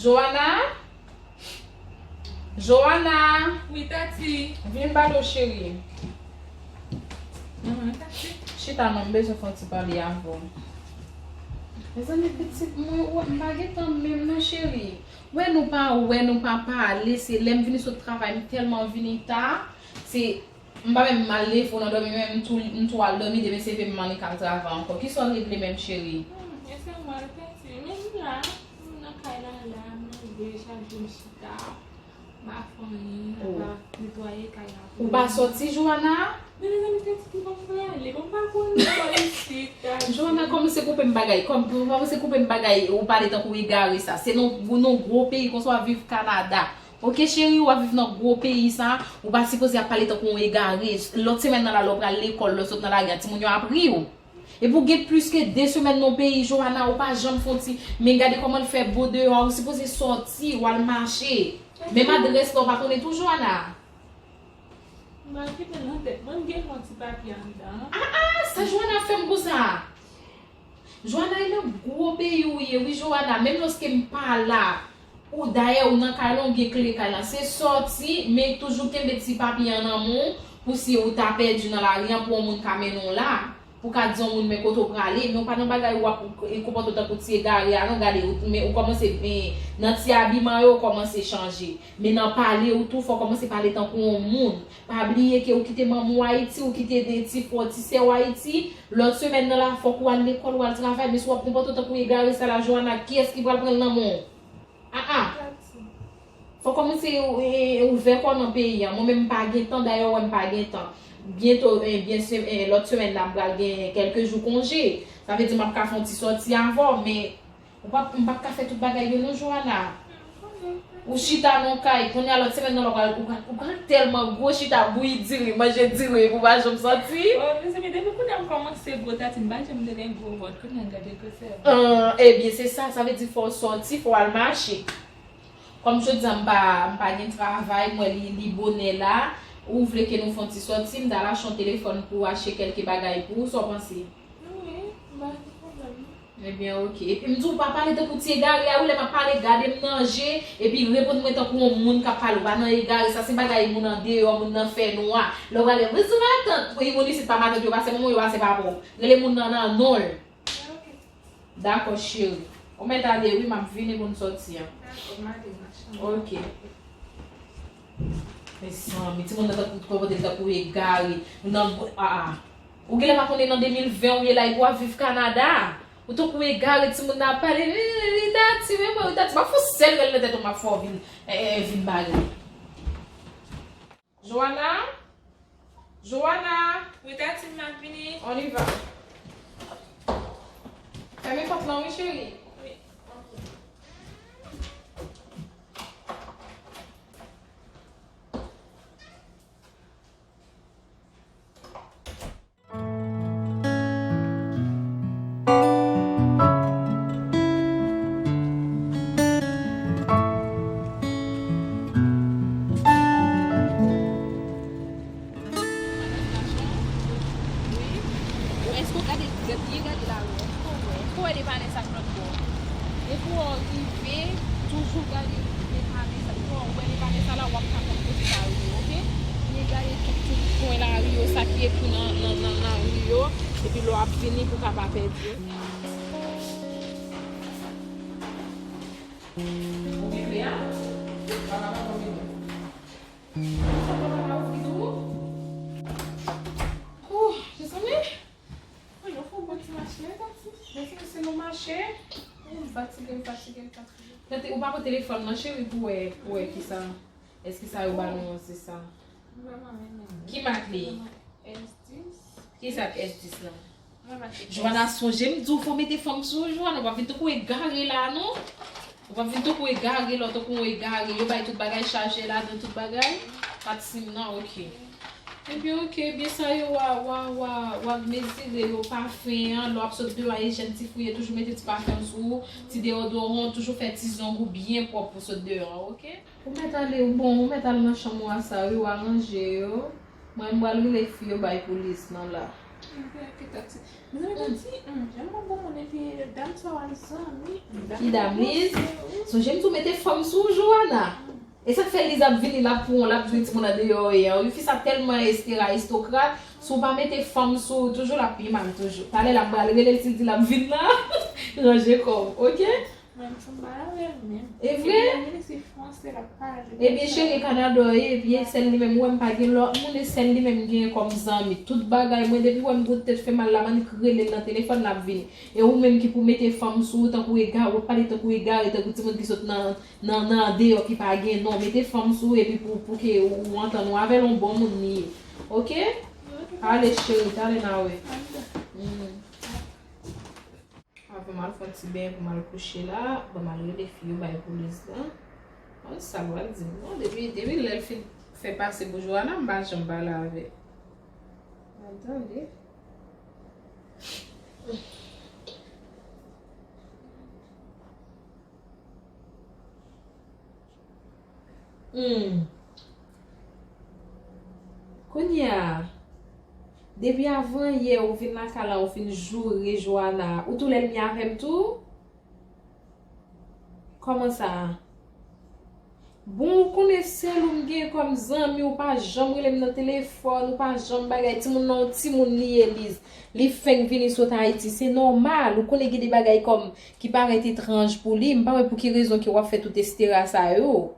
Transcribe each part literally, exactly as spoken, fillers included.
Joana? Joana! Wi, Tati. Vin ba do cheri. Mwen, Tati. Chita non, m bezwen fè yon ti pale avè w. Mezanmi, pitit mwen, wè, m pa gen tan menm non, cheri. Wè nou pa wè, nou pa pale, se lè m vini sot travay, m tèlman vini ta, se M pa menm mal leve w nan dòmi, men m tou, m tou al dòmi, demen se leve m annik al travay ankò. Kisa w regle menm, cheri? Hmm, e se mwen, Tati. Men m la, m nan kay la, la, m nan dwe chak jou m chita. M pa fè anyen, apa netwaye kay la. Ou pa sòti, Joana? Men mezanmi, Tati, ki bon pou ale? Bon, m pa konn kò isit, Tati. Joana, kòmanse koupe m bagay. Kòm, kòmanse koupe m bagay, ou pale tankou egare sa. Se nan, nan gwo peyi konsa w ap viv Kanada. Oke cheri, w ap viv nan gwo peyi sa, ou pa sipoze ap pale tankou yon egare. Lòt semèn nan la, lè w pral lekòl, lè w sot nan lari a, timoun yo ap ri w. Epi w gen plis ke de semèn nan peyi, Joana, ou pa janm fè yon ti, men gade kòman l fè bo deyò a, ou sipoze sòti, w al mache. Menm adrès la, w pa konnen tou, Joana. M pral kite l nan tèt mwen, m gen yon ti papye anndan. Ah, ah, sa Joana fè m konsa? Joana, e nan gwo peyi w ye, wi, Joana. Menm lòske m pa la, ou dayè, ou nan kay la, ou gen kle kay la. Se sòti, men toujou kenbe ti papye an nan men w, pou si ou ta pèdi nan lari an, pou yon moun ka mennen w la, pou ka di yon moun, men kote w prale, men w pa nan bagay ou ap, e, konpòte w tankou ti egare a, non, gade, ou, men ou kòmanse, men, nan ti abiman yo, ou kòmanse chanje. Men nan pale ou tou, fò w kòmanse pale tankou yon moun. Pa bliye ke ou kite manman w Ayiti, ou kite de ti frè w, ti sè w Ayiti. Lòt semèn nan la, fòk ou al lekòl, ou al travay, men si w ap konpòte w tankou egare sa la, Joana, kiyès ki pral pran l nan men w? Ah, ah. Fò w kòmanse, e, ouvè kò w nan peyi a. Mwen menm m pa gen tan, dayè w wè m pa gen tan. Byento, e, byen se-, e, lòt semèn la, m pral gen kèlke jou konje. Sa vle di m ap ka fè yon ti sòti avè w, men ou p ap, m p ap ka fè tout bagay yo non, Joana. Ou chita nan kay, kounye a lòt semèn nan la, ou pral, ou pral, ou pral tèlman gwo chita, bouyi diri, manje diri, epi w pa janm sòti. Oh, mezanmi, depi kounye a m kòmanse gwo, Tati, m pa janm te gen gwo vant, kounye a gade gwosè. Ah, ebyen, se sa, sa vle di fò w sòti, fò w al mache. Kòm jodi a m pa, m pa gen travay, m wè li, li bonè la, ou vle ke nou fè yon ti sòti, m t al achte yon telefòn pou achte kèlke bagay pou ou, sa w panse? Wi, m pa gen pwoblèm non. Ebyen, oke. Epi m di w pa pale tankou ti egare a, wi, lè m ap pale, gade m nan je, epi reponn mwen tankou yon moun k ap pale, ou pa nan egare, sa se bagay moun andeyò, moun nan fènwa. Lè w prale, bonjou matant, wi, moun isit pa matant, yo pa se manman w, yo pa se papa w. Rele moun nan, nan non l. Dakò, cheri. Ou mèt ale, wi, m ap vini pou n sòti an. Dakò, m ale nan chanm. Oke. Mezanmi, timoun nan tankou, konpòte l tankou egare. Nan, a, a. Ou genlè pa konnen nan de mil ven ou ye la, epi w ap viv Kanada. Ou tankou egare, timoun nan ap pale, wi, wi, wi, Tati, men mwen, wi, Tati, m ap fè yon sèl rèl nan tèt ou, m ap fè w vin, e, e, vin bagay. Joana? Joana? Wi, Tati, m ap vini. On y va. Fèmen pòt lan, wi, cheri. Wi. Èske w gade, byen gade lari a? Èske w wè? Èske w wè depanè sa k lòt bò? Depi w rive, toujou gade depanè sa. Depi w wè depanè sa la, w ap ka konn kote lari yo, oke? Byen gade tout, tout kwen lari yo, sa ki ekri nan, nan, nan lari yo, epi lè w ap vini pou w ka pa pèdi yo. Ou gen kle a? Papa pa konn vini. Ou mezanmi. Mwen, nou fè yon bon ti mache, wi, Tati. Mwen, se, se nou mache. Ou fatige, m fatige, m fatige. Tati, ou pa pran telefòn nan, cheri, pou wè, pou wè kisa. Èske sa yo ba nou an, se sa? Ki mak li? S dis. Kisa k S dis lan? Joana, sonje m di w fò mete fanm sou ou, Joana, ou p ap vin tankou egare la, non. Ou p ap vin tankou egare, lò tankou yon egare. Yo bay tout bagay chaje ladan, tout bagay. Pat sim nan, oke. Ebyen, oke, ebyen sa yo, w a, w a, w a, w a mezire yo, pafen an, lè w ap sot deyò a, ijyèn ti fouye, toujou mete ti pafen sou ou, ti deodoran, toujou fè ti zong ou byen pwòp pou sot deyò a, oke? Ou mèt ale, bon, ou mèt al nan chanm ou a sa, wi, w aranje yo. Mwen, m pral rele fi yo bay pou lis nan la. Mezanmi, Tati, hmm, jan m konn bon moun epi dam Sa w al zanmi. Kidam, Liz. Sonje m tou mete fanm sou ou, Joana. E sa k fè Liz ap vini, l ap pran w, l ap jwenn timoun andeyò e an. Wi, fi sa tèlman Estera aristokrat, si w pa mete fanm sou ou, toujou l ap pi mal toujou. Talè la m pral rele l, si l di l ap vin la, ranje kò w, oke? Mwen m sanble avè l menm. E vre? Epi lè l vini se franse l ap pale. Ebyen cheri, Kanada w ye, epi e sèl li menm, ou wè m pa gen lòt moun, e sèl li menm m genyen kòm zanmi. Tout bagay mwen, depi w wè m gwo tèt fè mal la, m annik rele l nan telefòn, l ap vini. E ou menm ki pou mete fanm sou ou tankou egare, w ap pale tankou egare, tankou timoun ki sot nan, nan, nan andeyò ki pa gen non. Mete fanm sou ou epi pou, pou ke ou, ou antann ou avè l, yon bon moun li ye. Oke? Ale cheri, talè n a wè. Mm. Avan m al fè yon ti benyen pou m al kouche la, ban m al rele fi yo bay pou Liz la. An sa l pral di m non, depi, depi lè l fin fè pase pou Joana, m pa janm pale avè l. Mwen tande. Hmm. Kounye a, depi avan yè ou vin lakay la, ou fin joure Joana, ou tou lènmi avè m tou? Kòman sa? Bon, ou konnen sèl ou m gen kòm zanmi, ou pa janm rele m nan telefòn, ou pa janm bagay. Timoun nan, yon timoun li ye, Liz. Li fenk vini sot Ayiti. Se nòmal, ou konnen gen de bagay kòm ki parèt etranj pou li. M pa wè pou ki rezon ke w ap fè tout estera sa yo.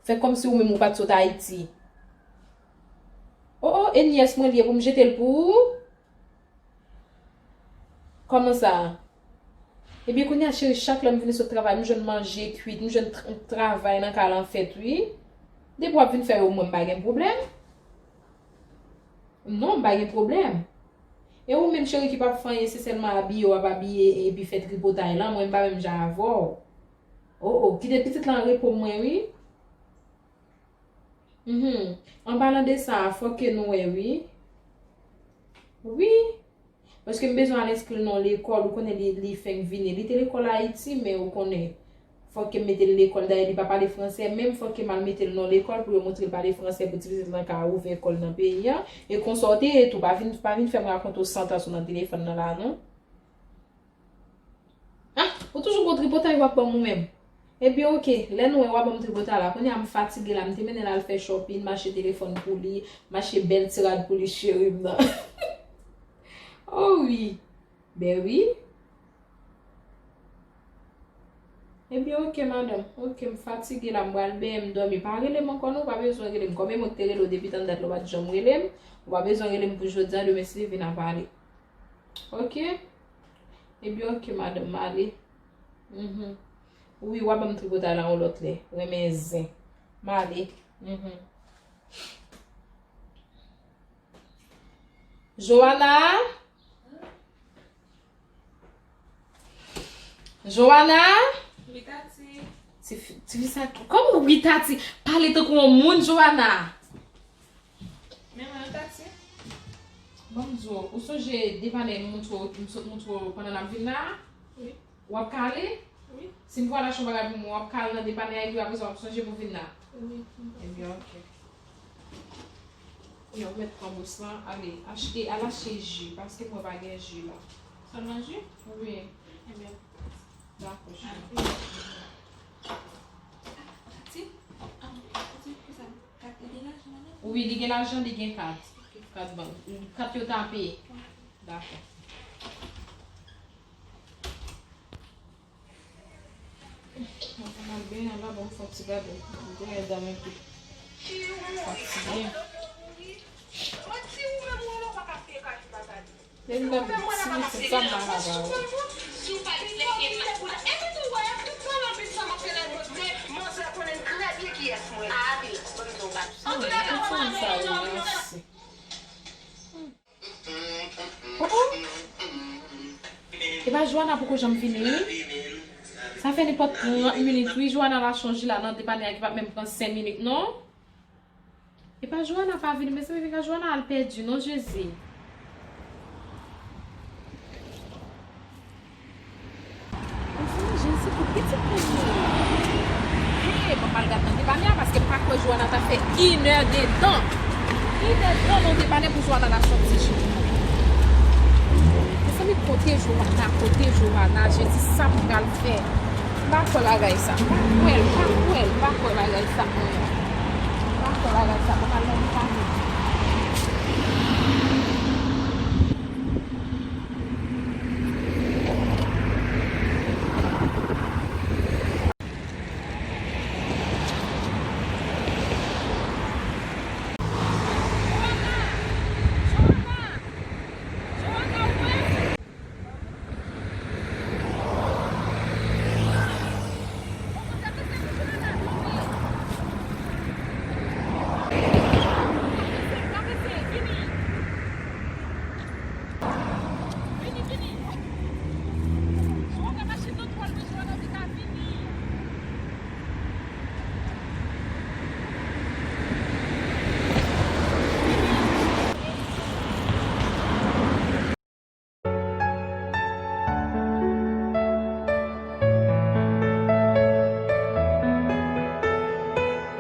Fè kòmsi ou menm ou pa t sot Ayiti. O, o, e nyès mwen li ye pou m jete l pou ou? Kòman sa? Ebyen, kounye a, cheri, chak lè m vini sot travay, m jwenn manje kwit, m jwenn tr-, travay nan kay la fèt, wi. Depi w ap vin fè yo, mwen, m pa gen pwoblèm. Non, m pa gen pwoblèm. E ou menm, cheri, ki p ap fè anyen, se sèlman abiye w ap abiye epi fè tripotay la, mwen, m pa menm jan avè w. O, o, kite pitit lan repo mwen, wi. Mhm. An palan de sa, fòk ke nou wè, wi. Wi. Paske m bezwen al enskri l nan lekòl, ou konnen li, li fenk vini. Li te lekòl Ayiti, men ou konnen, fòk ke m mete l lekòl. Dayè, li pa pale fransè menm, fòk ke m al mete l nan lekòl pou yo montre l pale fransè, pou ti pitit lan ka ouvè kò l nan peyi a. E konsa w te ye tou, pa vin, pa vin fè m rakonte w san tan sou nan telefòn nan la, non. Ah, ou toujou gon tripotay w ap ban m ou menm. Ebyen, oke, lè nou wè w ap ban m tripotay la, kounye a m fatige la, m te mennen l al fè shopping, m achte telefòn pou li, m achte bèl ti rad pou li, cheri m nan. Oh wi. Ben wi. Ebyen, oke, madanm. Oke, m fatige la, m pral benyen, m dòmi. Pa rele m ankò non, ou pa bezwen rele m. Kòm e mwen ki te rele w depi tann dat la, ou pa t janm rele m. Ou pa bezwen rele m pou jodi a, demen si li vin a pale. Oke? Ebyen, oke, madanm, m ale. Mhm. Wi, w a ban m tripotay la yon lòt lè. Renmen zen. M ale. Mhm. Joana? Joana? Wi, Tati. Ti fi, ti fi sa, kòman wi, Tati? Pale tankou yon moun, Joana. Men mwen, Tati. Ban m di w, ou sonje depanè m montre w, m sot montre w pandan n ap vin la a? Wi. W ap ka ale? Wi. Si m pral achte yon bagay pou mwen, w ap ka al nan depanè a epi apre sa w ap sonje pou vin la? Wi. Ebyen, oke. Kounye a, ou mèt pran bous lan, ale, achte, al achte ji, paske mwen pa gen ji la. Sèlman ji? Wi. Ebyen. Dakò, cheri. Ti, ah, ti, pou sa, kat li gen lajan ladan? Wi, li gen lajan, li gen kat. Kat bank. Kat yo ta peye. Dakò. Mwen fè mal byen anba, bon, fè ti gade. Mwen te mèt dòmi tou. Fatige. Lè m gade ti pitit sa m pa ka ba w. Ann, tout fanm sa yo, mèsi. Oh, oh. Epa Joana poko janm vini, wi. Sa fè nenpòt trant minit, wi. Joana la chonje la nan depanè a ki pa menm pran senk minit, non. Epa Joana pa vini, mezanmi, vin ka Joana al pèdi, non, Jezi. Mezanmi, Jezi, pou pitit moun yo. Hey, mwen pral gad nan depanè a, paske m pa kwè Joana ta fè inè de tan. Inè de tan nan depanè pou Joana ta sòti. Mezanmi, Kote Johanna, kote Johanna, Jezi, sa m pral fè? M pa kwè bagay sa. M pa kwè l, m pa kwè l, m pa kwè bagay sa mwen. M pa kwè bagay sa. Mwen pral nan pale.